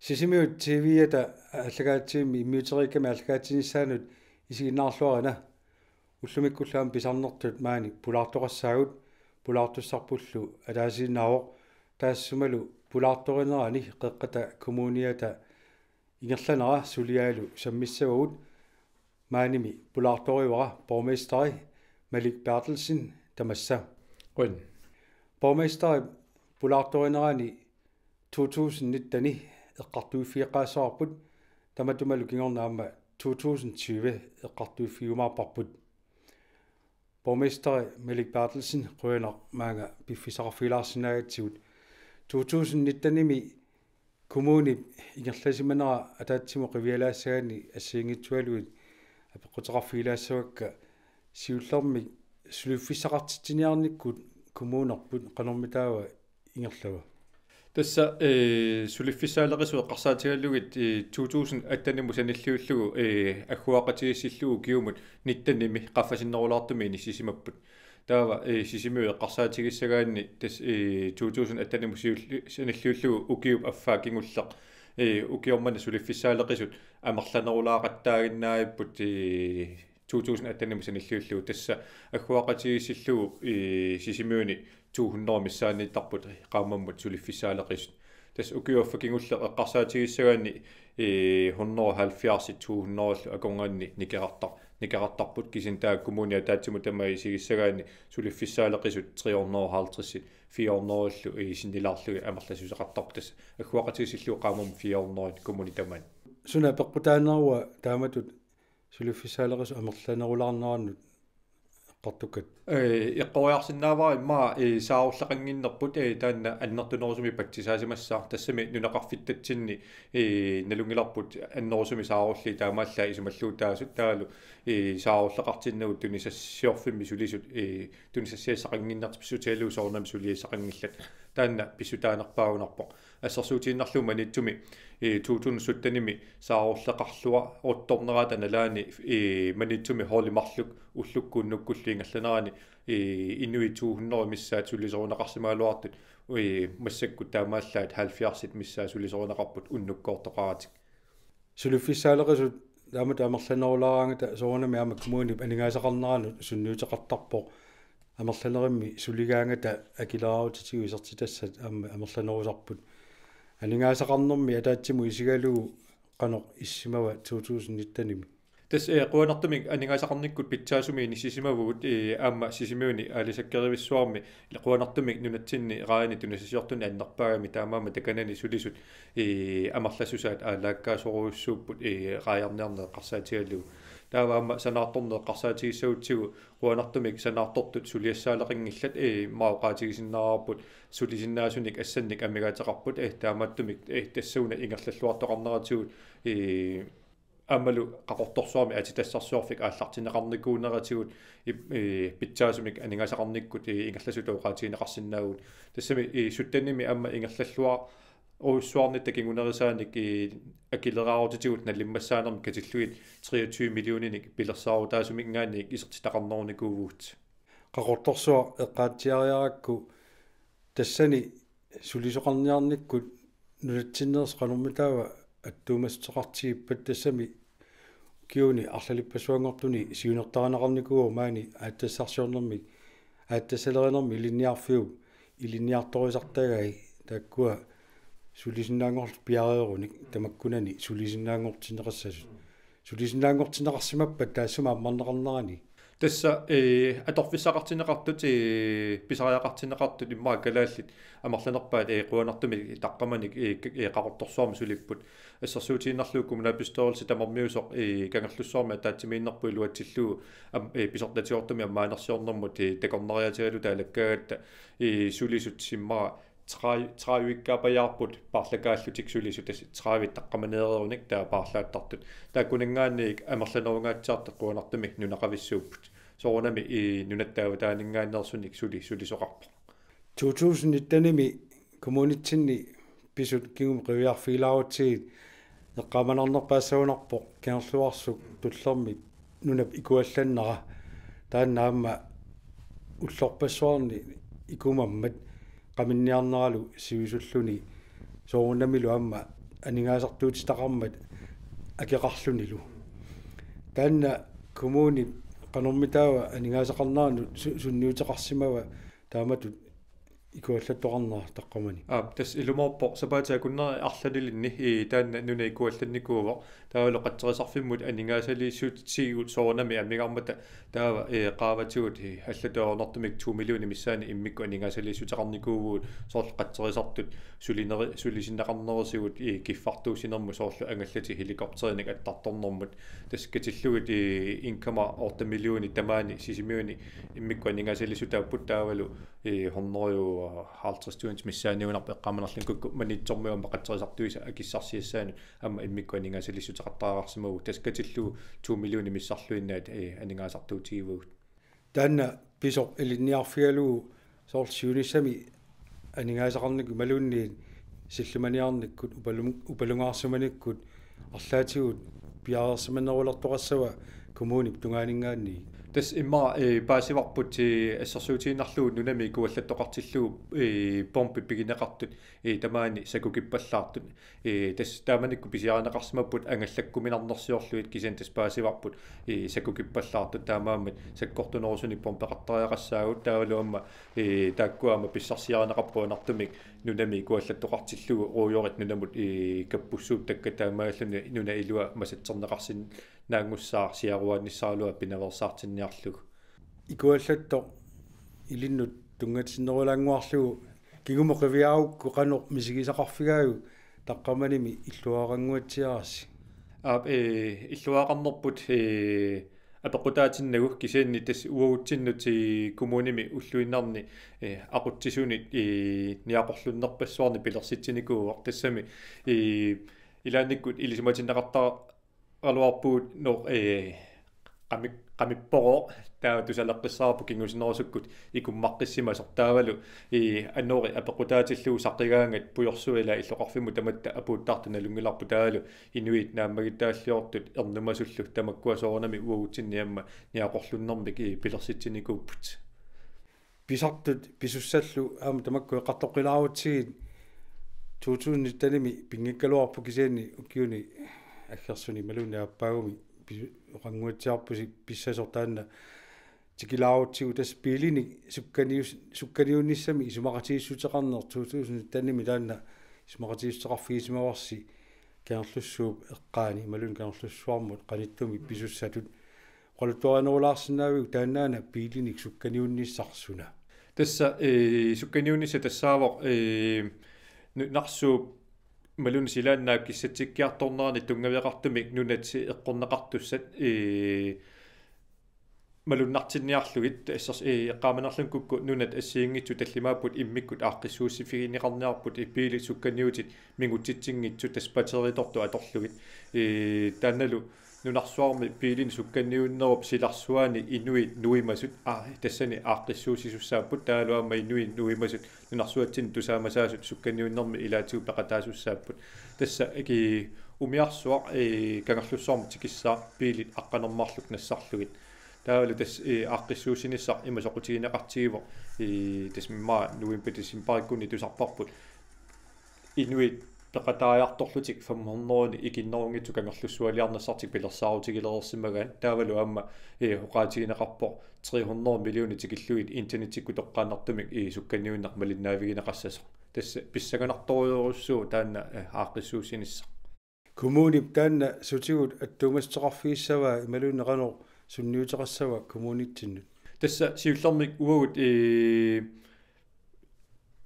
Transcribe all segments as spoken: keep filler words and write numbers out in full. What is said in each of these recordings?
Sisimiut T V-ata aallakaatitami immiuteriikkami aallakaatitsinissaanut isiginnaarluarina. Ullumikkullu aamma pisarnertut maani pulaartoqassaagut, pulaartussarpullu ataasiinnaavoq, taassumalu pulaartorinerani Qeqqata Kommuniata ingerlanera suliaalu sammissavagut. Maanimi pulaartorivara borgmesteri Malik Berthelsen tamassa. Qujan. Borgmesteri, pulaartorinerani to tusind nitten eqqartuiffigeqqaassavarput, tamatumalu kingorna aamma to tusind tyve eqqartuiffigiumaarparput. Borgmesteri Malik Berthelsen, qujanaq maanga piffissaqarfigilaarsinnaagatsigut. To tusind nitten-imi kommunip ingerlasimanera ataatsimut qivialaassagaanni assigiinngitsualuit apeqquteqarfigilaassavakka, siullermik suliffissaqartitsiniarnikkut kommunerput qanormitaava ingerlava? Tassa, eh, suliffissaaleqisut eqqarsaatigalugit, eh, to tusind atten-imut sanilliullugu, eh, agguaqatigiissillugu ukiumut nitten-imi qaffasinnerulaartumik inissisimapput. Taava, eh, Sisimiut eqqarsaatigissagaanni tassa, eh, to tusind atten-imut siulli-, sanilliullugu ukiup affaa kingulleq, eh, ukioq manna suliffissaaleqisut amerlanerulaaqattaaginnaavipput, eh, to tusind atten-imut sanilliullugu, tassa agguaqatigiissillugu, eh, Sisimiuni to hundrede missaanniittarput qaammammut suliffissaaleqisut. Tassa ukiup affaa kingulleq eqqarsaatigissagaanni, eh, hundrede og halvfjerds, to hundrede akornanni nikerartar-, nikerartarput, kisianni taava kommuni ataatsimut tamaat isigissagaanni suliffissaaleqisut tre hundrede og halvtreds, fire hundrede-llu, eh, sinnilaarlugit amerlassuseqartarput, tassa agguaqatigiissillugu qaammammut fire hundrede kommuni tamaat. Suna peqqutaanerua taamatut suliffissaaleqisut amerlanerulaarnerannut eqqartukkat? Eh, eqqoriarsinnaavara immaqa, eh, saarulleqannginnerput, eh, taanna annertunerusumik patsisaasimassaaq, tassami nunaqarfittatsinni, eh, nalunngilarput annerusumik saarulliit taamaallaat isumalluutaasut, taavalu, eh, saarulleqartinnagu tunisassiorfimmi sulisut, eh, tunisassiassaqannginnertik pissutigalugu soorunami suliassaqanngillat. Taanna pissutaanerpaagunarpoq. Assersuutigiinnarlugu Maniitsumi, eh, to tusind sytten-imi saarulleqarluaruttornerata nalaani, eh, Maniitsumi holdi marluk ullukkut unnukkullu ingerlanerani, eh, inuit to hundrede missaat sulisorineqarsimagaluartut, eh, massakkut taamaallaat halvfjerds missaat sulisorineqarput unnukkoortoqaratik. Suliffissaaleqisut taamatut amerlanerulaaraangata soorunami aamma kommunip aningaasaqarneranut sunniuteqartarpoq. Amerlanerimmi suligaangata akileraarutitigut isertitassat aamma amerlanerusarput. Aningaasaqarnermi ataatsimut isigalugu qanoq issimava to tusind nitten-imi? Tassa, eh, qujanartumik aningaasaqarnikkut pitsaasumik inissisimavugut, eh, aamma Sisimiuni aalisakkerivissuarmi, qujanartumik nunatsinni raajani tunisassiortunik annerpaagami taamaammat takanani sulisut, eh, amerlassusaat aalaakkaasorujussuupput, eh, raajarniarneq eqqarsaatigalugu. Taava aamma sanaartorneq eqqarsaatigissagutsigu qujanartumik sanaartortut suliassaaleqanngillat, eh, immaqa oqaatigisinnaavarput sulisinnaasunik assannik amigaateqarput, eh, taamaattumik, eh, tassuuna ingerlalluartoqarneratigut, eh, aammalu Qaqortorsuarmi aatsitassarsiorfik aallartinneqarnikuuneratigut, ip-, eh, pitsaasumik aningaasaqarnikkut, eh, ingerlasutut oqaatigineqarsinnaavugut. Tassami, eh, sytten-imi aamma ingerlalluarujussuarnitta kingunerisaanik, eh, akileraarutitigut nalimmassaanermik katillugit treogtyve millioninik pilersaarutaasuminngaanniit isertitaqarnerunikuuvugut. Qaqortorsuaq eqqaatsiariarakku tassani sulisoqarniarnikkut nunatsinneersoq qanormitaava attuumassuteqartigippat, tassami ukiuni arlalippassuanngortuni siunertarineqarnikuuvoq maani aatsitassarsiornermik, aatsitassalerinermik ilinniarfiup ilinniartorisartagai, taakkua sulisinnaanngorlutik piareerunik tamakkunani sulisinnaanngortinneqassasut. Sulisinnaanngortinneqarsimappat taassuma ammarneqarnerani? Tassa, eh, atorfissaqartinneqartut, eh, pisariaqartinneqartut immaqa kalaallit amerlanerpaat, eh, qujanartumik taqqamani, eh, k-, eh, Qaqortorsuarmi sulipput. Assersuutigiinnarlugu kommunalbestyrelse tamarmiusoq, eh, Kangerlussuarmi ataatsimiinnerput iluatsillugu am-, eh, pisortatigoortumik ammaanersiornermut, eh, takornariaatigalugu taalakkaagatta, eh, sulisut immaqa tredive, tredive-ikkaapajaarput paarlakaallutik sulisut, tassa tredive taqqamaneereerunik taava paarlaattartut. Taakkuninngaanniit amerlanerungaatsiartut qujanartumik nunaqavissuupput. Soorunami, eh, nunatta avataaninngaanneersunik suli sulisoqarpoq. To tusind nitten-imi kommunitsinni pisut kingumut qiviarfigilaarutsigit eqqaamanarnerpaassagunarpoq Kangerluarsuk Tullermik nunap ikuallannera. Taanna aamma ullorpassuarni ikumammat qaminniarneralu sivisulluni, soorunamilu aamma aningaasartuutitaqarmat akeqarlunilu. Taanna kommuni qanormitaava aningaasaqarneranut su-, sunniuteqarsimava taamatut ikuallattoqarnera taqqamani? Aa, tassa ilumoorpoq sapaatip akunneri arlalilinni, ii, taanna nuna ikuallannikuuvoq. Taavalu qatserisarfimmut aningaasaliissutigut soorunami amigarmata taava, ee, qaavatigut, ee, allatut ajornartumik to millionit missaanni immikkut aningaasaliissuteqarnikuuvugut, soorlu qatserisartut sulineri-, sulisinneqarnerisigut, ee, kiffartuussinermut, soorlu angallatit helikopterinik attartornermut. Tassa katillugit, ee, en komma otte millionit tamaani Sisimiuni immikkut aningaasaliissutaapput, taavalu, ee, hundrede og halvtreds tusind missaaniunarpoq Eqqaamanerlunngukkut Maniitsormiut aamma qatserisartuisa akissarsiassaanut aamma immikkut aningaasaliissuteqartariaqarsimavugut, tassa katillugu to millionit missarluinnaat, ee, aningaasartuutigivagut. Taanna pisoq ilinniarfigalugu soorlu siunissami aningaasaqarnikkut imaluunniit sillimaniarnikkut upalum-, upalungaarsimanikkut arlaatigut piareersimanerulertoqassava kommunip tungaaninngaanniit? Tassa immaqa, ee, paasivarput, ee, assersuutigiinnarlugu nunami ikuallattoqartillugu, ee, pumpit pigineqartut, ee, tamaani sakkukippallaartut. Ee, tassa taamanikkut pisiarineqarsimapput angallakkuminarnersiorlugit, kisianni tassa paasivarput, ee, sakkukippallaartut, taamaammat sakkortunerusunik pumpeqartariaqassaagut. Taavalu aamma, ee, taakkua aamma pissarsiarineqarput qujanartumik nunami ikuallattoqartillugu ruujorit nunamut, ee, kappussuuttakkat, taamaalilluni nuna ilua masatserneqarsinnaanngussaaq siaruaannissaraluaq pinaveersaartinniarlugu. Ikuallattoq ilinnut tunngatinnerulaannguarlugu kingumut qiviarukku qanoq misigisaqarfigaajuk taqqamanimi illuaraqannguatsiarassi? Aap, ee, illuaraqarnerput, ee, apeqqutaatinnagu, kisianni tassa uagutsinnut, ee, kommunimi ulluinnarni, ee, aqutsisunit, ee, niaqorlunnerpassuarnik pilersitsinikuuvoq, tassami, ee, ilaannikkut ilisimatinneqartaraluarpugut, no, ee, qami-, qamipporooq, taava tusaleqqissaarput kingusinnerusukkut ikummaqissimasoq. Taavalu, ee, anori apeqqutaatillugu saqqigaangat pujorsuit ilaa illoqarfimmut tamatta apuuttartut nalunngilarput, taavalu inuit naammagittaalliortut ernumasullu tamakkua soorunami uagutsinni aamma niaqorlunnermik, ee, pilersitsinikuupput. Pisartut pisussallu aamma tamakku eqqartoqqilaarutsigit, to tusind nittenimi pinngikkaluarpoq, kisianni ukiuni aggersuni imaluunniit aappaagumi pisu-, oqannguatsiarpusi pissasoq taanna tikilaarutsigu, tassa biilinik sukkanius-, sukkaniunnissamik isumaqatigiissuteqarneq to tusind nittenimi taanna isumaqatigiissuteqarfigisimavarsi Kangerlussuup eqqaani imaluunniit Kangerlussuarmut qanittumi pisussatut. Oqaluttuarinerulaarsinnaaviuk taannaana biilinik sukkaniunnissaq suna? Tassa, ee, sukkaniunnissaq tassaavoq, ee, nunarsuup imaluunniit silaannaap kissatsikkiartornerani tunngaveqartumik nunat eqqorneqartussat, ee, malunnartinniarlugit, assers-, ee, Eqqaamanerlunngukkut nunat assigiinngitsut tallimaapput immikkut aaqqissuussiffigineqarniarput, ee, biilit sukkaniutit mingutsitsinngitsut, tassa batteritortut atorlugit. Ee, taannalu nunarsuarmi biilinik sukkaniunnerup silarsuani inuit nuimasut, aa, tassani aaqqissuussisussaapput, taavalu aamma inuit nuimasut nunarsuatsinni tusaamasaasut sukkaniunnermi ilaatigut peqataasussaapput. Tassa, ee, umiarsuaq, ee, Kangerlussuarmut tikissaaq biilit aqqaneq-marluk nassarlugit. Taavalu tassa, ee, aaqqissuussinissaq ima soqutigineqartigivoq, ee, tassa immaqa november decembarikkunni tusarparput inuit peqataajartorlutik fem hundrede ikinnerunngitsut Kangerlussualiarnassartik pilersaarutigilereersimagaat, taavalu aamma, ee, oqaatigineqarpoq tre hundrede millioner tikillugit internetikkut toqqaannartumik, ee, sukkaniunneq malinnaavigineqassasoq. Tassa pissanganartorujussuuvoq taanna, ee, aaqqissuussinissaq. Kommunip taanna sutigut attuumassuteqarfigissavaa imaluunniit qanoq sunniuteqassava kommunitsinnut? Tassa siullermik uagut, ee,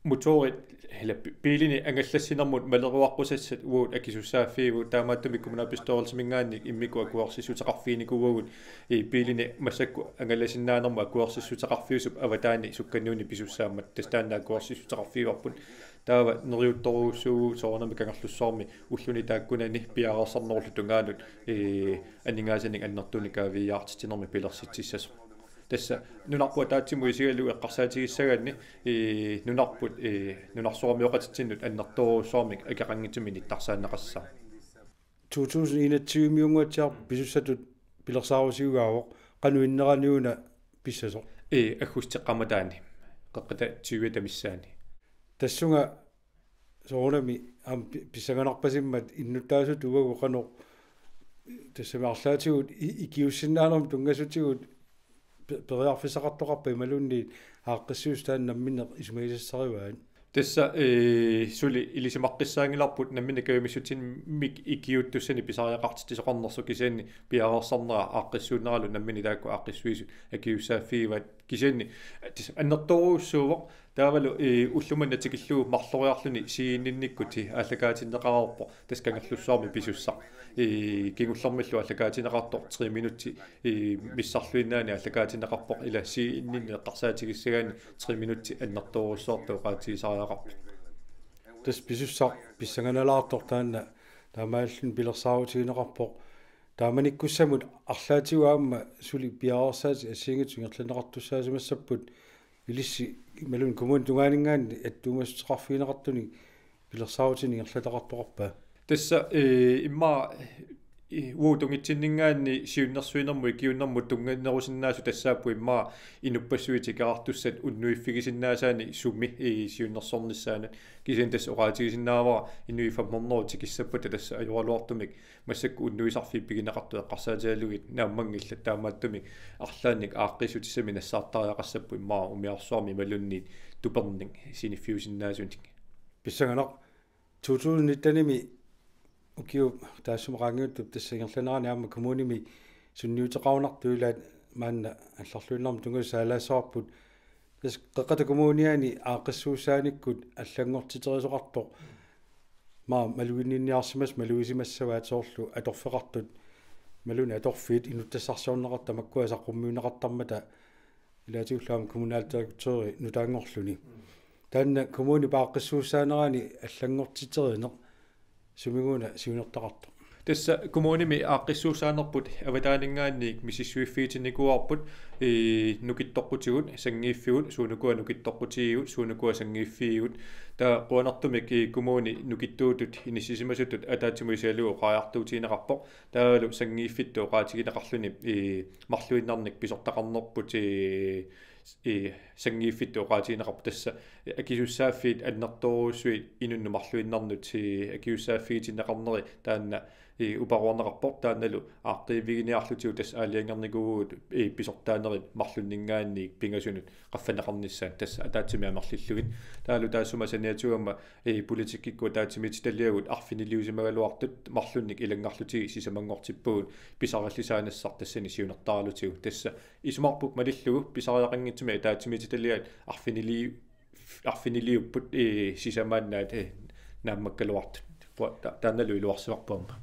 motorit, eller bi-, biilinik angallassinermut maleruaqqusassat uagut akisussaaffigaarput, taamaattumik kommunalbestyrelsiminngaanniit immikkut akuersissuteqarfiginikuuagut, ee, biilinik massakkut angalasinnaanermut akuersissuteqarfiusup avataani sukkaniunneq pisussaammat, tassa taanna akuersissuteqarfigaarput. Taava neriuttorujussuuvugut soorunami Kangerlussuarmi ulluni taakkunani piareersarnerullu tungaanut, ee, aningaasanik annertuunik kaaviiaartitsinermik pilersitsissasoq. Tassa nunarput ataatsimut isigalugu eqqarsaatigissagaanni, ee, nunarput, ee, nunarsuarmioqatitsinnut annertoorujussuarmik akeqanngitsumik nittarsaanneqassaaq. To tusind enogtyve-miunnguatsiarpoq pisussatut pilersaarusiugaavoq, qanoq innerani una pissasoq? Ee, aggustip qaammataani, qeqqata tyveta missaani. Tassunga soorunami aamma pi-, pissanganarpasimmat innuttaasut uagut qanoq tassami arlaatigut i-, ikiussinnaanermut tunngasutigut pe-, periarfissaqartoqarpa imaluunniit aaqqissuussaq taanna namminneq isumagisassarivaat? Tassa, eh, suli ilisimaqqissaanngilarput namminneq kajumissutinik ikiuuttussanik pisariaqartitsisoqarnersoq kisianni piareersarnera aaqqissuunneralu namminneq taakku aaqqissuisut akisussaaffigivaat kisianni tassa annertoorujussuuvoq taavalu, eh, ullumimut tikillugu marloriarluni sigininnikkut aallakaatinneqareerpoq tassa Kangerlussuarmi pisussaq. Eh, kingullermillu aallakaatinneqartoq tre minutti, eh, missarluinnaani aallakaatinneqarpoq ila sigininni eqqarsaatigissagaanni tre minutti annertoorujussuartut oqaatigisariaqarpoq. Tassa pisussaq pissanganalaartoq taanna taamaalluni pilersaarutigineqarpoq. Taamanikkussamut arlaatigut aamma suli piareersaatit assigiinngitsut ingerlanneqartussaasimassapput ilissi imaluunniit kommunip tungaaninngaanniit attuumassuteqarfigineqartunik pilersaarutinik ingerlataqartoqarpa? Tassa, eh, immaqa, eh, uagut tungitsinninngaanniit siunnersuinermut ikiuinermut tunnganerusinnaasut tassaapput immaqa inuppassuit tikeraartussat unnuiffigisinnaasaannik sumi, eh, siunnersornissaanut. Kisianni tassa oqaatigisinnaavara inuit fem hundrede tikissappata tassa ajoraluartumik massakkut unnuisarfiit pigineqartut eqqarsaatigalugit naammanngillat taamaattumik arlaannik aaqqissutissamik nassaartariaqassapput immaqa umiarsuarmi imaluunniit tupernik siniffiusinnaasunik. Pissanganaq. To tusind nittenimi ukiup taassuma qaangiuttup tassa ingerlanerani aamma kommunimi sunniuteqarunartoq ilaat maanna allarluinnarmut tunngasut saalaassavarput. Tassa Qeqqata Kommuniani aaqqissuussaanikkut allanngortiterisoqartoq. Maa maluginninniarsimasoq malugisimassavaat soorlu atorfeqartut. Imaluunniit atorfiit inuttassarsiorneqartut tamakkua saqqummiunneqartarmata ilaatigullu aamma kommunaldirektøri nutaanngorluni. Taanna kommunip aaqqissuussaanerani allanngortiterineq sumiguuna siunertaqartoq? Tassa kommunimi aaqqissuussaanerput avataaninngaanniit misissuiffigitinnikuuarput, eh, nukittoqqutigut, sanngiiffigut, suunukua nukittoqqutigigut, suunukua sanngiiffigigut. Taava qujanartumik, eh, kommuni nukittuutut inissisimasutut ataatsimut isigalugu oqariartuutigineqarpoq. Taavalu sanngiiffittut oqaatigineqarluni, eh, marluinnarnik pisortaqarnerput, eh, eh, sanngiiffittut oqaatigineqarpoq tassa, eh, akisussaaffiit annertoorujussuit inunnut marluinnarnut, eh, akisussaaffigitinneqarneri taanna, eh, uparuarneqarpoq taannalu aaqqiiviginiarlutigu tassa aalajangernikuuvugut, eh, pisortaanerit marlunninngaanniit pingasunut qaffanneqarnissaat tassa ataatsimik amerlillugit. Taavalu taassuma saniatigut aamma, eh, politikkikkut ataatsimiititaliagut arfiniliusimagaluartut marlunnik ilanngarlutigit sisamanngortippugut pisariallisaanissaq tassani siunertaralutigu tassa Isumarput malillugu pisariaqanngitsumik ataatsimiititaliat arfinili-, arfiniliupput, eh, sisamaannaat, eh, naammakkaluartut. Pu-, ta-, taannalu iluarsivarput aamma.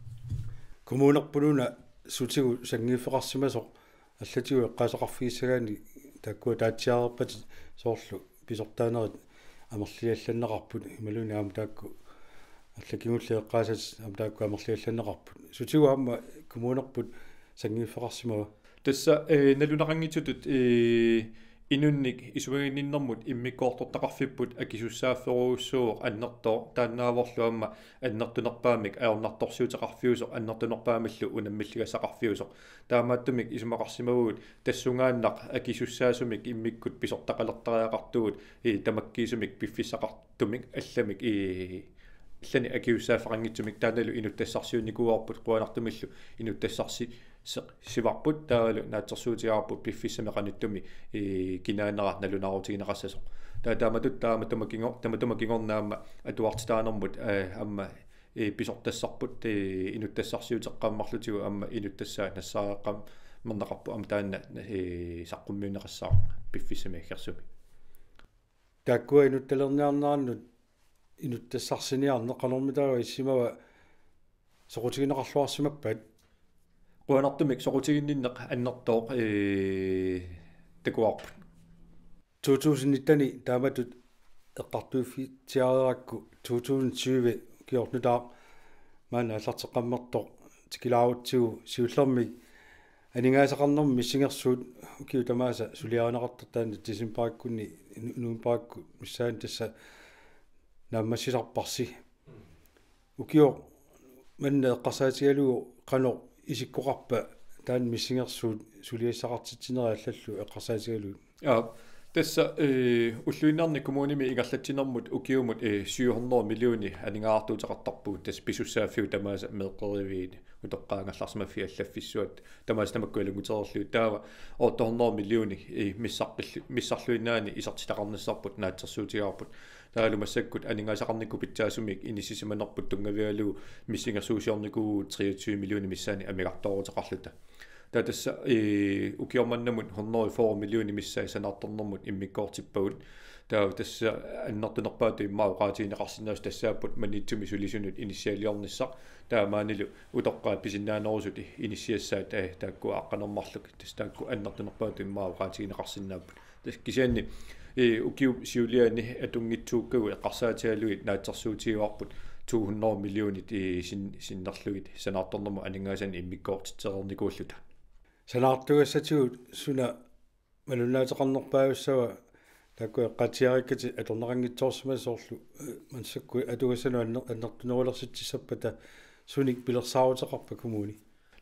Kommunerput una sutigut sanngiiffeqarsimasoq allatigut eqqaasaqarfigissagaanni taakkua taatsiareerpatit soorlu pisortaanerit amerliallanneqarput imaluunniit aamma taakku alla kingulleq eqqaasatit aamma taakku amerliallanneqarput. Sutigut aamma kommunerput sanngiiffeqarsimava? Tassa, eh, nalunaqanngitsutut, eh, inunnik isumaginninnermut immikkoortortaqarfipput akisussaafferujussuuvoq annertooq taannaavorlu aamma annertunerpaamik ajornartorsiuteqarfiusoq annertunerpaamillu unammilligassaqarfiusoq. Taamaattumik isumaqarsimavugut tassungaannaq akisussaasumik immikkut pisortaqalertariaqartugut, eh, tamakkiisumik piffissaqar- tumik allamik i-, allanik akisussaaffeqanngitsumik taannalu inuttassarsiunnikuuarput qujanartumillu inuttassarsi-, se-, sivarput taavalu naatsorsuutigaarput piffissami qanittumi i-, kinaanera nalunaarutigineqassasoq. Taava taamatut taama tamakingo-, tamatuma kingorna aamma atuartitaanermut, eh, aamma, eh, pisortassarput, eh, inuttassarsiuteqqammerlutigu aamma inuttassaa nassaariaqqammerneqarpoq aamma taanna, eh, saqqummiunneqassaaq piffissami aggersumi. Taakkua inuttalerniarnerannut inuttassarsiorniarneq qanormitaava issimava soqutigineqarluarsimappat? Qujanartumik soqutiginninneq annertooq, ee, takuarput. To tusind nitten taamatut eqqartuiffitsiareerakku to tusind tyve ukiornutaaq maanna aallarteqqammertoq tikilaarutsigu siullermik aningaasaqarnermut missingersuut ukiut tamaasa suliarineqartartaanna decembarikkunni nu-, novembarikkut missaani tassa naammassisarparsi. Ukioq manna eqqarsaatigalugu qanoq isikkoqarpa taanna missingersuut suliassaqartitsinerit allallu eqqarsaatigalugit? Aa, Tassa, eh, ulluinnarni kommunimi ingerlatsinermut ukiumut, eh, syv hundrede millioner aningaasartuuteqartarpugut, tassa pisussaaffiup tamaasa meeqqeriviit utoqqaat angerlarsimaffii allaffissuat tamaasa tamakku ilanngutserlugit, taava otte hundrede millioner, eh, missaqqillu-, missarluinnaani isertitaqarnissarput naatsorsuutigaarput. Taavalu massakkut aningaasaqarnikkut pitsaasumik inissisimanerput tunngavigalugu missingersuusiornikuuvugut treogtyve millioner missaani amigartooruteqarluta. Taava tassa, eh, ukioq mannamut hundrede og fyrre millioner missaat sanaartornermut immikkoortippagut. Taava tassa annertunerpaatut immaqa oqaatigineqarsinnaasoq tassaapput Maniitsumi sulisunut inissialiornissaq. Taava maanilu utoqqaat pisinnaanerusut inissiassaat, eh, taakku aqqaneq-marluk. Tassa taakku annertunerpaatut immaqa oqaatigineqarsinnaapput. Tassa kisianni, eh, ukiup siuliani atunngitsuukkagut eqqarsaatigalugit naatsorsuutigaarput to hundrede millionit, eh, sin-, sinnerlugit sanaartornermut aningaasanik immikkoortitsereernikuulluta. Sanaartugassatigut suna malunnaateqarnerpaajussava, taakku eqqaatsiarikkatit atorneqanngitsoorsimasut, soorlu, eh, massakkut atugassanut anner-, annertunerulersitsissappata sunik pilersaaruteqarpa kommuni?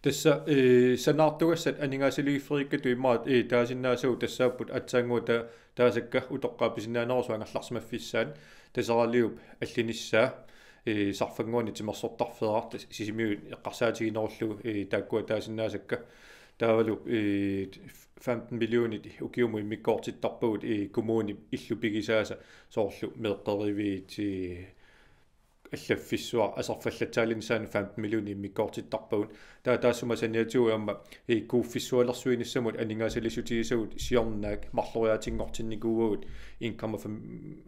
Tassa, eh, sanaartugassat aningaasaliiffigerikkatut immaqa, eh, taasinnaasagut tassaapput aatsaannguaq ta-, taasakka utoqqaat pisinnaanerusut angerlarsimaffissaat, Taseraliup allinissaa, eh, Sarfannguani timersortarfeeraq, tassa Sisimiut eqqarsaatiginerullugu, eh, taakkua taasinnaasakka. Taavalu, eh, femten millionit ukiumut immikkoortittarpagut, eh, kommunip illup pigisaasa, soorlu meeqqeriviit, eh, allaffissuaq aserfallatsaalinissaanut femten millionit immikkoortittarpagut. Taava taassuma saniatigut aamma, eh, kuuffissualersuinissamut aningaasaliissutigisagut siornaak marloriaatinngortinnikuuagut en komma fem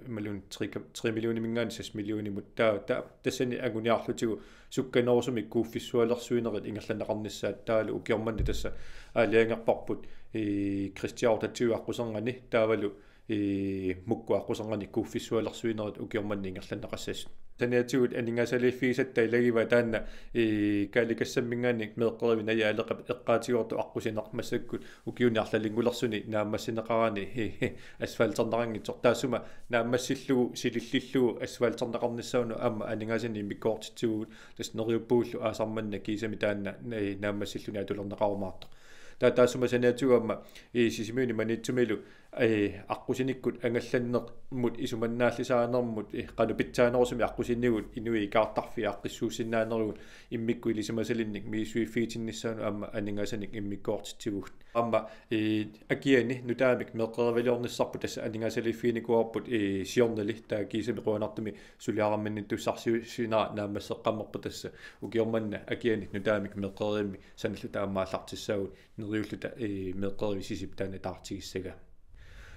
millioner, tre, tre millioniminngaanniit seks millionimut. Taava, taava tassani anguniarlutigu sukkanerusumik kuuffissualersuinerit ingerlanneqarnissaat, taavalu ukioq manna tassa aalajangerparput, eh, Kristiaortatsiu aqquserngani, taavalu, eh, Mukkut aqquserngani kuuffissualersuinerit ukioq manna ingerlanneqassasut. Saniatigut aningaasaliiffigisatta ilagivaat taanna, eh, Kaalikassamminngaanniit meeqqerivik Naja Aleqap eqqaatigoortoq aqqusineq massakkut ukiuni arlalinngulersuni naammassineqarani, eh, asfalterneqanngitsoq. Taassuma naammassillugu, silillillugu asfalterneqarnissaanut aamma aningaasanik immikkoortitsivugut, tassa neriuppugullu aasaq manna kiisami taanna, eh, naammassilluni atulerneqarumaartoq. Taava taassuma saniatigut aamma, eh, Sisimiuni Maniitsumilu, eh, aqqusinikkut angallannermut isumannaallisaanermut, eh, qanoq pitsaanerusumik aqqusinigut inuit ikaartarfiit aaqqissuussinnaanerugut immikkut ilisimasalinnik misissuiffigitinnissaanut aamma aningaasanik immikkoortitsivugut. Aamma, eh, akiani nutaamik meeqqeriviliornissarput tassa aningaasaliiffiginikuuarput, eh, siornali, taava kiisami qujanartumik suliaramminittussarsiuisinera naammasseqqammerpoq, tassa ukioq manna akiani nutaamik meeqqerivimmik sanalluta aamma aallartissaagut neriulluta, eh, meeqqerivik Sisip taanna taartigissagaa.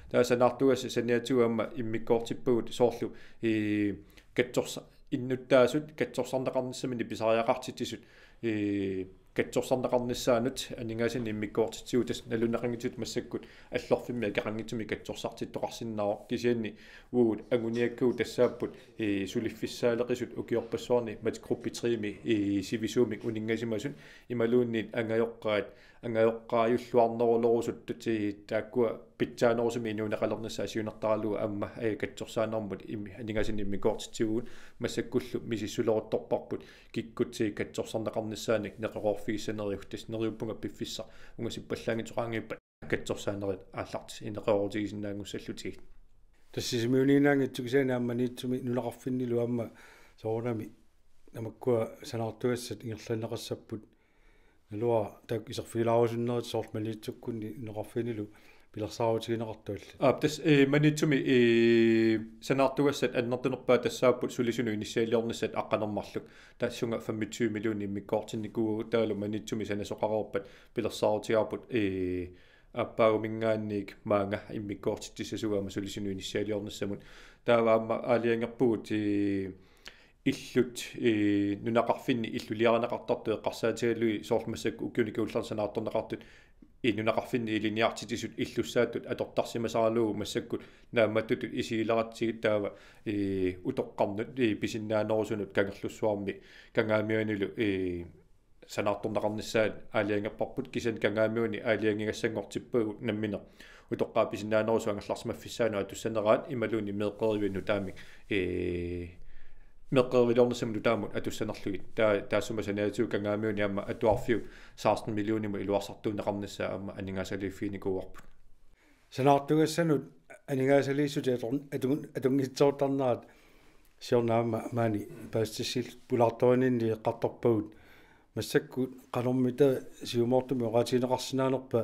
Taava sanaartugassat saniatigut aamma immikkoortippagut, soorlu, eh, katsorsa-, innuttaasut katsorsarneqarnissaminnik pisariaqartitsisut, eh, katsorsarneqarnissaannut aningaasanik immikkoortitsivugut, tassa nalunaqanngitsutut massakkut Allorfimmi akeqanngitsumik katsorsartittoqarsinnaavoq, kisianni uagut anguniakkagut tassaapput, eh, suliffissaaleqisut ukiorpassuarni matchgruppe tre-mi, eh, sivisuumik uninngasimasut imaluunniit angajoqqaat, angajoqqaajulluarnerulerusuttut, eh, taakkua pitsaanerusumik inuuneqalernissaat siunertaralugu aamma, eh, katsorsaanermut im-, aningaasanik immikkoortitsivugut. Massakkullu misissuleruttorparput kikkut, eh, katsorsarneqarnissaanik neqeroorfigissanerigut, tassa neriuppunga piffissaq ungasippallaanngitsoq qaangiuppat katsorsaanerit aallartissat neqeroorutigisinnaanngussallutigit. Tassa Sisimiuniinnaanngitsoq kisianni aamma Maniitsumi nunaqarfinnilu aamma soorunami tamakkua sanaartugassat ingerlanneqassapput, naluara taakku iserfigilaarusunnerit soorlu Maniitsukkunni nunaqarfinnilu pilersaarutigineqartuallit. Aap, tassa, eh, Maniitsumi, eh, sanaartugassat annertunerpaat tassaapput sulisunut inissialiornissat aqqaneq-marluk. Tassunga femogtyve millioner immikkoortinnikuuagut, taavalu Maniitsumi sanasoqareerpat pilersaarutigaarput, eh, aappaaguminngaanniit maanga immikkoortitsissasugut aamma sulisunut inissialiornissamut. Taava aamma aalajangerpugut, eh, illut, eh, nunaqarfinni illuliarineqartartut eqqarsaatigalugit, soorlu massakkut ukiuni kingullerni sanaartorneqartut, eh, nunaqarfinni ilinniartitsisut illussaattut atortarsimasaralugu massakkut naammattutut isigileratsigit, taava, eh, utoqqarnut, eh, pisinnaanerusunut Kangerlussuarmi Kangaamiunilu, eh, sanaartorneqarnissaat aalajangerparput, kisianni Kangaamiuni aalajangigassanngortippagut nammineq utoqqaat pisinnaanerusut angerlarsimaffissaannut atussaneraat imaluunniit meeqqeriviit nutaamik, ee, meeqqeriviliornissamut nutaamut atussanerlugit. Taa-, taassuma saniatigut Kangaamiuni aamma atuarfiup seksten millionimut iluarsartuunneqarnissaa aamma aningaasaliiffiginikuuarput. Sanaartugassanut Aningaasaliissutit ator-, atun-, atunngitsoortarnerat siorna aamma maani paasissilluta pulaartorininni eqqartorpagut. Massakkut qanormita siumoortumik oqaatigineqarsinnaanerpa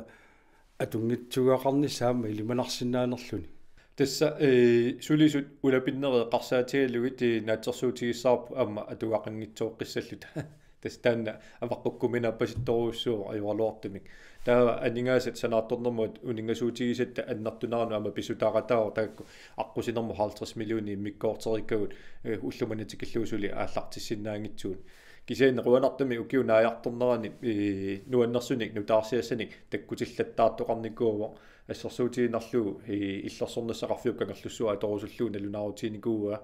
atunngitsuugaqarnissaq aamma ilimanarsinnaanerluni? Tassa, ee, sulisut ulapinneri eqqarsaatigalugit, ee, naatsorsuutigissavarput aamma atugaqanngitsooqqissalluta. Tassa taanna avaqqukkuminaapasittorujussuuvoq ajoraluartumik. Taava aningaasat sanaartornermut uninngasuutigisatta annertunerannut aamma pissutaaqataavoq taakku aqqusinermut halvtreds millioner immikkoortorikkagut, ee, ullumimut tikillugu suli aallartissinnaanngitsugut. Kisianni qujanartumik ukiup naajartornerani, ee, nuannersunik nutaarsiassanik takkutillattaartoqarnikuuvoq, assersuutigiinnarlugu, ee, illersornissaqarfiup Kangerlussuaq atorusullugu nalunaarutiginikuuaa.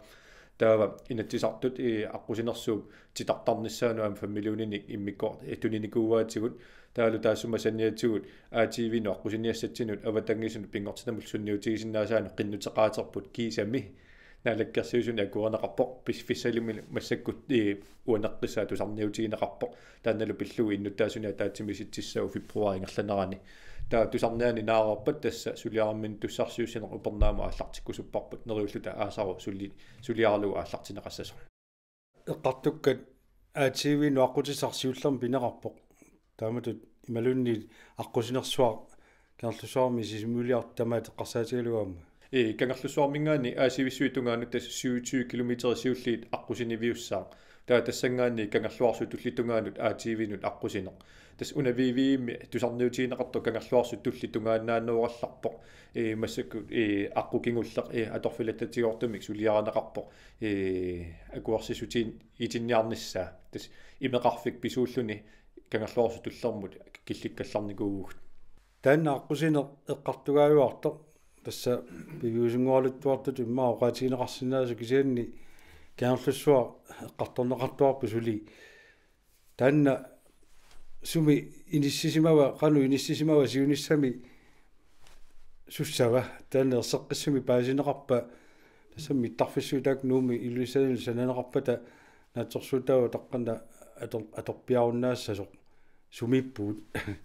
Taava Inatsisartut, ee, aqqusinersuup titartarnissaanut aamma fem millioninik immikkoortut, ee, tuninikuuaatigut. Taavalu taassuma saniatigut A T V-nut aqqusiniassatsinnut avatangiisinut pinngortitamullu sunniutigisinnaasaanut qinnuteqaaterput kiisami Naalakkersuisuni akuerineqarpoq, piffissalimi massakkut, ee, uaneqqissaaq tusarniutigineqarpoq. Taannalu pillugu innuttaasunik ataatsimiisitsissasoq februaarip ingerlanerani. Taava tusarniaaneq naareerpat tassa suliarinninniittussarsiuussineq upernaamut aallartikkusupparput, neriulluta aasaru suli-, suliaralugu aallartinneqassasoq. Eqqartukkat A T V-nut aqqutissaq siullermik pineqarpoq. Taamatut imaluunniit aqqusinersuaq Kangerlussuarmi Sisimiuniluunniit tamaat eqqarsaatigalugu aamma. Ee, Kangerlussuarminngaanniit Aasivissuit tungaanut tassa syvogtyve kilometer siulliit aqqusiniviussaaq. Taava tassanngaanniit Kangerluarsuk Tulliup tungaanut A T V-nut aqqusineq. Tassa una V V-mi tusarniutigineqartoq Kangerluarsuk Tulliup tungaannaanngorallarpoq. Ee, massakkut, ee, aqqut kingulleq, ee, atorfilittatigoortumik suliarineqarpoq, ee, akuersissutigin-, -itinniarnissaa. Tassa imeqarfik pisuulluni Kangerluarsuk Tullermut killikkallarnikuuvugut. Taanna aqqusineq eqqartugaajuartoq, tassa piviusunngoraluttuartutut immaqa oqaatigineqarsinnaasoq, kisianni Kangerlussuaq eqqartorneqartuarpoq suli. Taanna sumi inissisimava, qanoq inissisimava siunissami sussava, taanna erseqqissumik paasineqarpa, tassami mittarfissuit taakku Nuummi Ilulissanilu sananeqarpata naatsorsuutaavoq taqqanna ator-, atorpiarunnaassasoq, sumiippugut?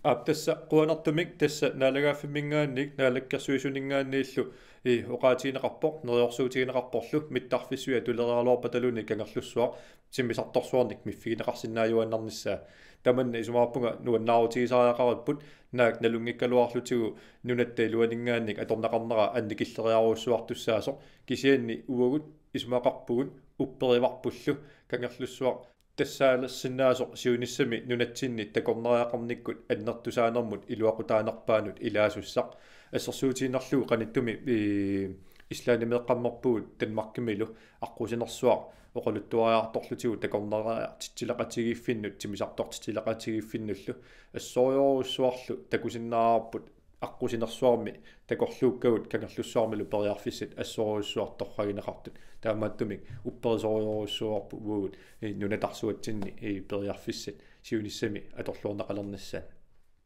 Aap, tassa qujanartumik tassa naalagaaffimminngaanniit naalakkersuisuninngaanniillu, ee, oqaatigineqarpoq, neriorsuutigineqarporlu mittarfissuit atuleriaraluarpataluunniit Kangerlussuaq timmisartorsuarnik miffigineqarsinnaajuaannarnissaa. Tamanna isumaqarpunga nuannaarutigisariaqaripput, naak nalunngikkaluarlutigu nunatta iluaninngaanniit atorneqarnera annikilleriarujussuartussaasoq, kisianni uagut isumaqarpugut upperivarpullu Kangerlussuaq tassaalersinnaasoq siunissami nunatsinni takornariaqarnikkut annertusaanermut iluaqutaanerpaanut ilaasussaq. Assersuutigiinnarlugu qanittumi, ee, Islandimeeqqammerpugut Danmarkimilu aqqusinersuaq oqaluttuariartorlutigu takornariartitsileqatigiiffinnut timmisartortitsileqatigiiffinnullu assorujorujussuarlu takusinnaavarput aqqusinersuarmi takorluukkagut Kangerlussuarmilu periarfissat assorujussuaq torragineqartut. Taamaattumik upperisorujorujussuuarput uagut, ee, nunatarsuatsinni, ee, periarfissat siunissami atorluarneqalernissaat.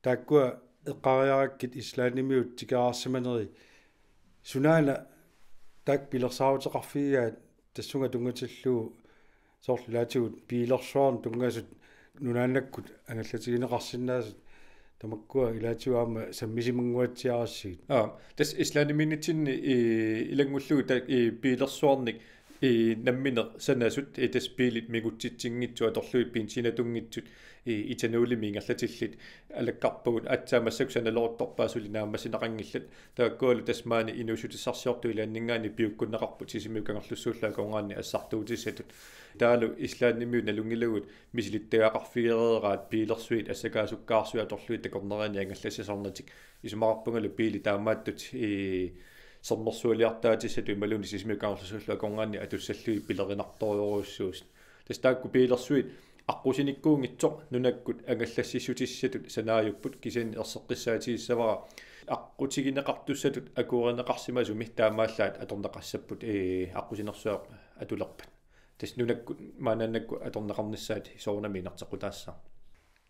Taakkua eqqariarakkit Islandimiut tikeraarsimaneri, sunaana taakku pilersaaruteqarfigigaat tassunga tunngatillugu, soorlu ilaatigut biilersuarnut tunngasut nunaannakkut angallatigineqarsinnaasut, tamakkua ilaatigut aamma sammisimannguatsiarassigit? Aa, tassa Islandimiinnitsinni, ee, ilanngullugu ta-, ee, biilersuarnik, ee, nammineq sanasut, ee, tassa biilit mingutsitsinngitsut atorlugit benzinatunngitsut, ee, etanolimik ingerlatillit alakkarpagut, aatsaat massakkut sanaleruttorpaat suli naammassineqanngillat. Taakkualu tassa maani inuussutissarsiortut ilaanninngaanniit piukkunneqarput Sisimiut Kangerlussuullu akornanni assartuutissatut. Taavalu Islandimiut nalunngilagut misilittagaqarfigereeraat biilersuit assakaasukkaarsuit atorlugit takornarianik angallassisarnatik. Isumaqarpungalu biilit taamaattut, ee, sermersualiartaatissatut imaluunniit Sisimiut Kangerlussuullu akornanni atussallugit pilerinartorujussuusut. Tassa taakku biilersuit aqqusinikkuunngitsoq nunakkut angallassissutissatut sanaajupput, kisianni erseqqissaatigissavara aqqutigineqartussatut akuerineqarsimasumik taamaallaat atorneqassapput, ee, aqqusinersuaq atulerpat. Tassa nunakkut maannakkut atorneqarnissaat soorunami inerteqqutaassaaq.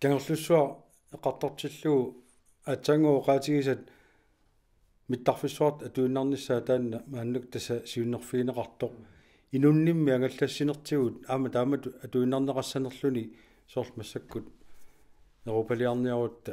Kangerlussuaq eqqartortillugu aatsaannguaq oqaatigisat mittarfissuartut atuinnarnissaat taanna maannakkut tassa siunnerfigineqartoq. Inunnimmi angallassinertigut aamma taamatut atuinnarneqassanerluni, soorlu massakkut europaliarniarutta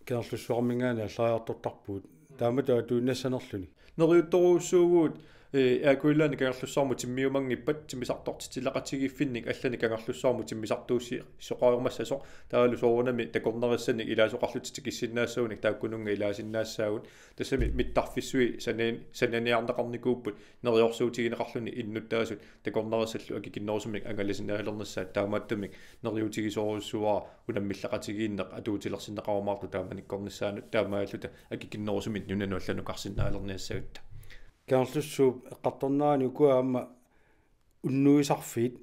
Kangerlussuarminngaanniit allariartortarpugut. Taamatut atuinnassanerluni. Neriuttorujussuuvugut, eh, Air Greenlandip Kangerlussuarmut timmiumanngippat timmisartortitsileqatigiiffinnik allanik Kangerlussuarmut timmisartuussisoqarumassasoq, taavalu soorunami takornarissanik ilaasoqarlutik tikissinnaassagunik taakkununnga ilaasinnaassaagut, tassami mittarfissuit sanan-, sananiarneqarnikuupput neriorsuutigineqarluni innuttaasut takornarissallu akikinnerusumik angalasinnaalernissaat, taamaattumik neriuutigisorujussuuara unammilleqatigiinneq atuutilersinneqarumaartoq taamanikkornissaanut, taamaalluta akikinnerusumik nunanut allanukarsinnaalerniassagutta. Kangerlussuup eqqartornerani ukua aamma unnuisarfiit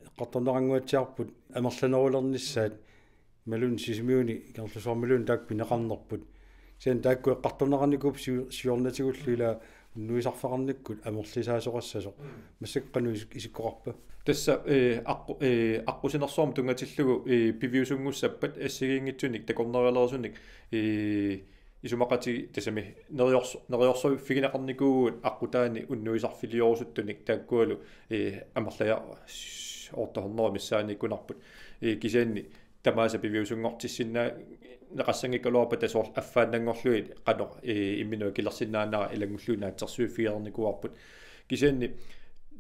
eqqartorneqannguatsiarput amerlanerulernissaat, imaluunniit Sisimiuni Kangerlussuarmiluunniit taakku pineqarnerput. Kisianni taakku eqqartorneqarnikuupput siu-, siornatigullu ilaa unnuisarfeqarnikkut amerlisaasoqassasoq. Massakkut qanoq is-, isikkoqarpa? Tassa, eh, aqqu-, eh, aqqusinersuarmut tunngatillugu, eh, piviusunngussappat assigiinngitsunik takornarialerusunik, eh, isumaqati-, tassami neriors-, neriorsuiffigineqarnikuuvugut aqqutaani unnuisarfiliorusuttunik, taakkualu, eh, amerlajaat otte hundrede missaaniikkunarput. Eh, kisianni tamaasa piviusunngortissinnaaneqassanngikkaluarpata soorlu affaannanngorlugit qanoq, eh, imminut akilersinnaanera ilanngullugit naatsorsuiffigereernikuuarput. Kisianni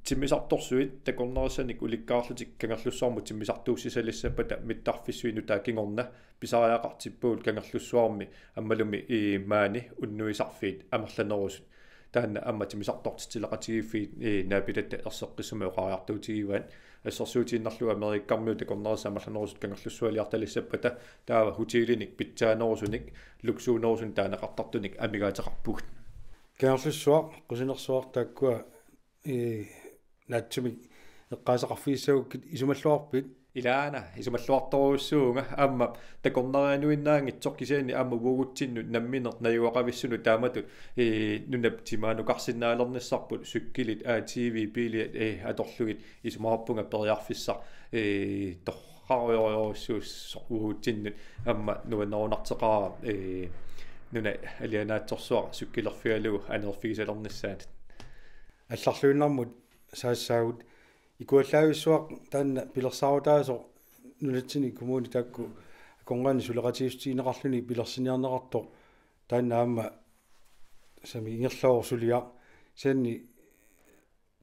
timmisartorsuit takornarissanik ulikkaarlutik Kangerlussuarmut timmisartuussisalissappata mittarfissuit nutaat kingorna pisariaqartippagut Kangerlussuarmi ammalumi, eh, maani unnuisarfiit amerlanerusut. Taanna aamma timmisartortitsileqatigiiffiit, eh, naapitatta erseqqissumik oqariartuutigivaat. Assersuutigiinnarlugu Amerikkarmiut takornarissat amerlanerusut Kangerlussualiartalissappata taava hotelinik pitsaanerusunik, luksuunerusunik taaneqartartunik amigaateqarpugut. Kangerlussuaq, Kusinersuaq taakkua, eh, naatsumik eqqaasaqarfigissagukkit isumalluarpit? Ilaana, isumalluartorujussuuvunga, aamma takornarianuinnaanngitsoq kisianni aamma uagutsinnut nammineq najugaqavissunut taamatut, eh, nunap timaanukarsinnaalernissarput, cykelit, A T V, biilit, eh, atorlugit isumaqarpunga periarfissaq, eh, torrarujorujussuussoq uagutsinnut, aamma nuannerunarteqaara, eh, nunap alianaatsorsuaq cykelerfigalugu aneerfigisalernissaanut. Allarluinnarmut saassaagut, ikuallaavissuaq taanna pilersaarutaasoq nunatsinni kommunit taakku akornanni suleqatigiissutigineqarluni pilersiniarneqartoq, taanna aamma tassami ingerlavoq suliaq. Kisianni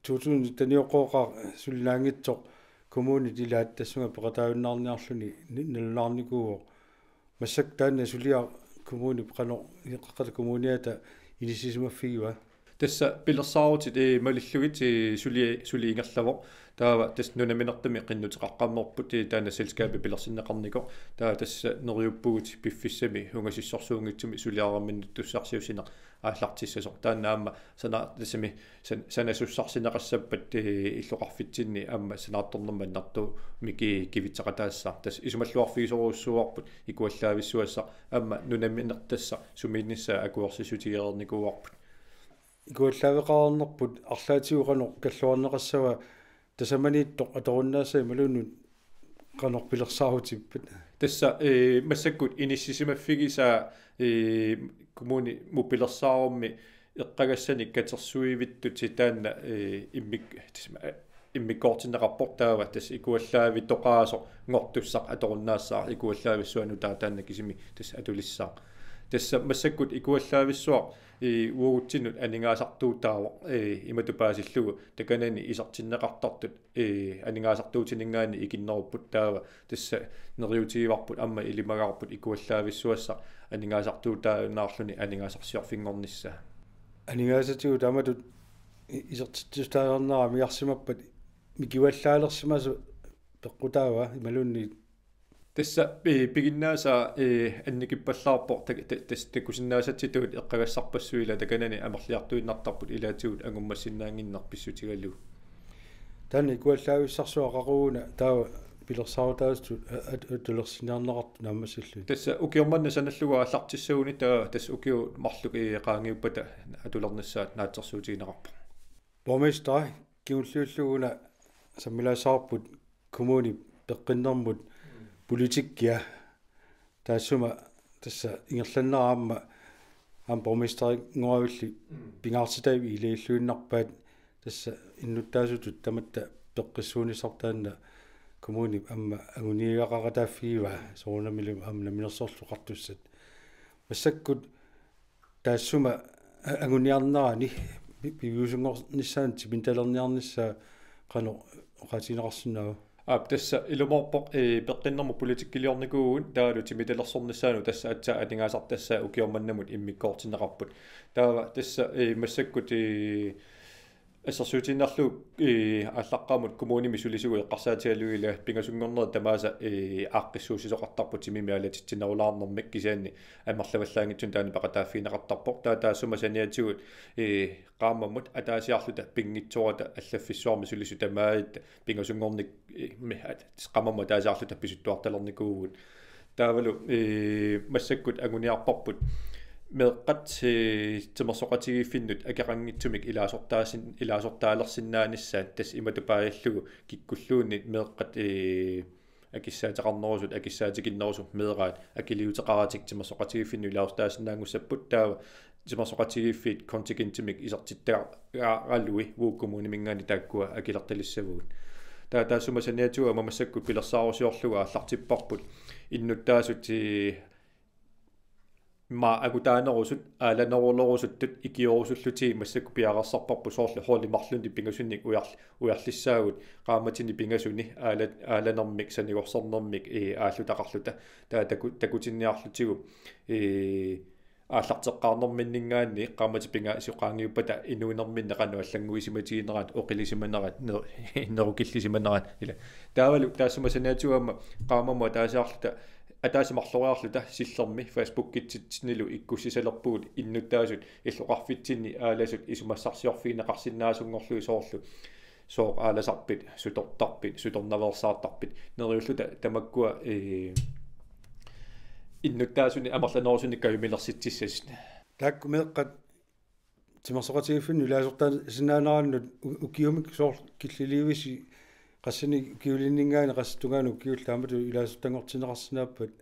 to tusind nitten-ioqqooqaaq sulinaanngitsoq kommunit ilaat tassunga peqataajunnaarniarluni ni-, nalunaarnikuuvoq. Massakkut taanna suliaq kommunip qanoq, Qeqqata Kommuniata inissisimaffigiva? Tassa pilersaarutit, eh, malillugit, eh, suli, suli ingerlavoq. Taava tassa nunaminertami qinnuteqaqqammerput, eh, taanna selskabi pilersinneqarnikoq. Taava tassa neriuppugut piffissami ungasissorsuunngitsumi suliariminittussarsiussineq aallartissasoq. Taanna aamma sana-, tassami san-, sanasussarsineqassappat, eh, illoqarfitsinni aamma sanaartornermut annertuumik kivitseqataassaaq. Tassa isumalluarfigisorujussuuarput ikuallaavissuassaq, aamma nunaminertassaq sumiinnissaa akuersissutigereernikuuarput. Ikuallaaveqareernerput arlaatigut qanoq kalluarneqassava, tasamaniittoq atorunnaassava imaluunniit qanoq pilersaarutippat? Tassa, eh, massakkut inissisimaffigisaa, eh, kommunimut pilersaarummi eqqagassanik katersuivittut taanna, eh, immik-, tassami, eh, immikkoortinneqarpoq, taava tassa ikuallaavitoqaasoq ngortussaq atorunnaassaaq, ikuallaavissuaq nutaaq taanna kisimi tassa atulissaaq. Tassa massakkut ikuallaavissuaq, eh, uagutsinnut aningaasartuutaavoq, eh, imatut paasillugu takanani isertinneqartartut, eh, aningaasartuutininngaanniit ikinnerupput, taava tassa neriuutigivarput aamma ilimagaarput ikuallaavissuassaq aningaasartuutaajunnaarluni aningaasarsiorfinngornissaa. Aningaasatigut taamatut i-, isertitsisutaareernera amigarsimappat mikivallaalersimasoq peqqutaava imaluunniit? Tassa, eh, piginnaasaa, eh, annikippallaarpoq tak-, ta-, tas-, takusinnaasatsitut eqqagassarpassuit, ila takanani amerliartuinnartarput ilaatigut angummassinnaannginneq pissutigalugu. Taanna ikuallaavissarsuaq qaqugu una taava pilersaarutaasutut a-, at-, atulersinniarneqartoq naammassilluni? Tassa ukioq manna sanallugu aallartissaguni taava tassa ukiut marluk, eh, qaangiuppata atulernissaat naatsorsuutigineqarpoq. Borgmesteri, kingulliullugu una sammilaassavarput kommunip peqqinnermut politikkia. Taassuma tassa ingerlaannaq aamma, aamma borgmesterinngorlutillu pingaartitavit ilagilluinnarpaat, tassa innuttaasutut tamatta peqqissuunissarput taanna kommunip aamma anguniagaqaqataaffigivaa, soorunamilu aamma Namminersorlutik Oqartussat. Massakkut Taassuma a-, anguniarnerani pi-, piviusunngornissaanut timitalerniarnissaa qanoq oqaatigineqarsinnaava? Aap, tassa ilumoorpoq, ee, peqqinnermut politikkiliornikuuvugut, taavalu timitalersornissaanut tassa aatsaat aningaasartassat ukioq mannamut immikkoortinneqarput. Taava tassa, ee, massakkut, ee, assersuutigiinnarlugu, ee, aallaqqaammut kommunimi sulisugut eqqarsaatigalugit ilaa pingasunngornerit tamaasa, ee, aaqqissuussisoqartarput timimik aalatitsinerulaarnermik, kisianni amerlavallaanngitsunik taanna peqataaffigineqartarpoq. Taava taassuma saniatigut, ee, qaammammut ataasiarluta pinngitsoorata allaffissuarmi sulisut tamaasa pingasunngornik, ee, mi-, at-, qaammammut ataasiarluta pisuttuartalernikuuvugut. Taavalu, ee, massakkut anguniarparput meeqqat, ee, timersoqatigiiffinnut akeqanngitsumik ilaasortaasin-, ilaasortaalersinnaanissaat, tassa imatut paasillugu kikkulluunniit meeqqat, ee, akissaateqarnerusut, akissaatikinnerusut meeraat akiliuteqaratik timersoqatigiiffinnut ilaasortaasinnaanngussapput. Taava timersoqatigiiffiit kontingentimik isertittaraluit Nuuk Kommuniminngaanniit taakkua akilertalissavagut. Taava taassuma saniatigut aamma massakkut pilersaarusiorlugu aallartipparput innuttaasut, ee, maa angutaanerusut, aalanerulerusuttut, ikiorusullutigit massakkut piareersarparput, soorlu holdit marlunnik pingasunnik ujar-, ujarlissaagut, qaammatini pingasuni aala-, aalanermik, sanigorsernermik, ee, aallutaqarluta. Taava taku-, takutinniarlutigu, ee, aallarteqqaarnerminninngaanniit qaammatit pingasut qaangiuppata inuunerminni qanoq allannguisimatiginerat, oqilisimanerat, ner-, nerukillisimanerat ilaa. Taavalu taassuma saniatigut aamma qaammammut ataasiarluta, ataaseq marloriarluta Sillermi Facebookitsitsinnilu ikkussisalerpugut innuttaasut illoqarfitsinni aalasut isumassarsiorfigineqarsinnaasunngorlugit, soorlu sooq aalasarpit, sutortarpit, sutornaveersaartarpit, neriulluta tamakkua, ee, innuttaasunik amerlanerusunik kajumilersitsissasut. Taakku meeqqat timersoqatigiiffinnut ilaasortaasinnaanerannut u-, ukiumik soorlu killiliivisi, qassinik ukiulinninngaanniit qassit tungaanut ukiullit taamatut ilaasortanngortinneqarsinnaappat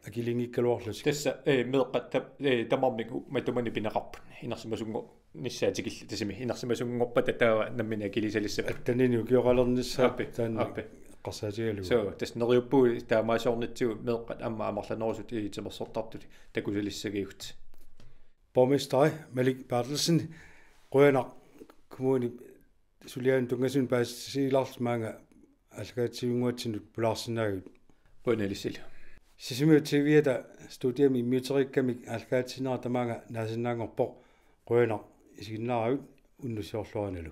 akiliinngikkaluarlutik? Tassa, ee, meeqqat ta-, ee, tamarmik u-, matumani pineqarput. Inersimasunngor-, nissaa tikillugu tassami. Inersimasunngorpata taava nammineq akiliisalissavagut. Atteninik ukioqalernissaat. Aappi, taanna aappi. Eqqarsaatigalugu. Soo, tassa neriuppugut taamaasiornitsigut meeqqat aamma amerlanerusut, ee, timersortartut takusalissagivut. Borgmesteri Malik Berthelsen, qujanaq kommunip suliaanut tunngasumik paasissutigilaarlutit maanga aallakaatitsivinnguatsinnut pulaarsinnaagavit. Qujanaq ilissilu. Sisimiut T V-ata studiami immiuteriikkamik aallakaatitsinerat tamaanga naasinnaanngorpoq. Qujanaq isiginnaaravit, unnussiorluarinalu.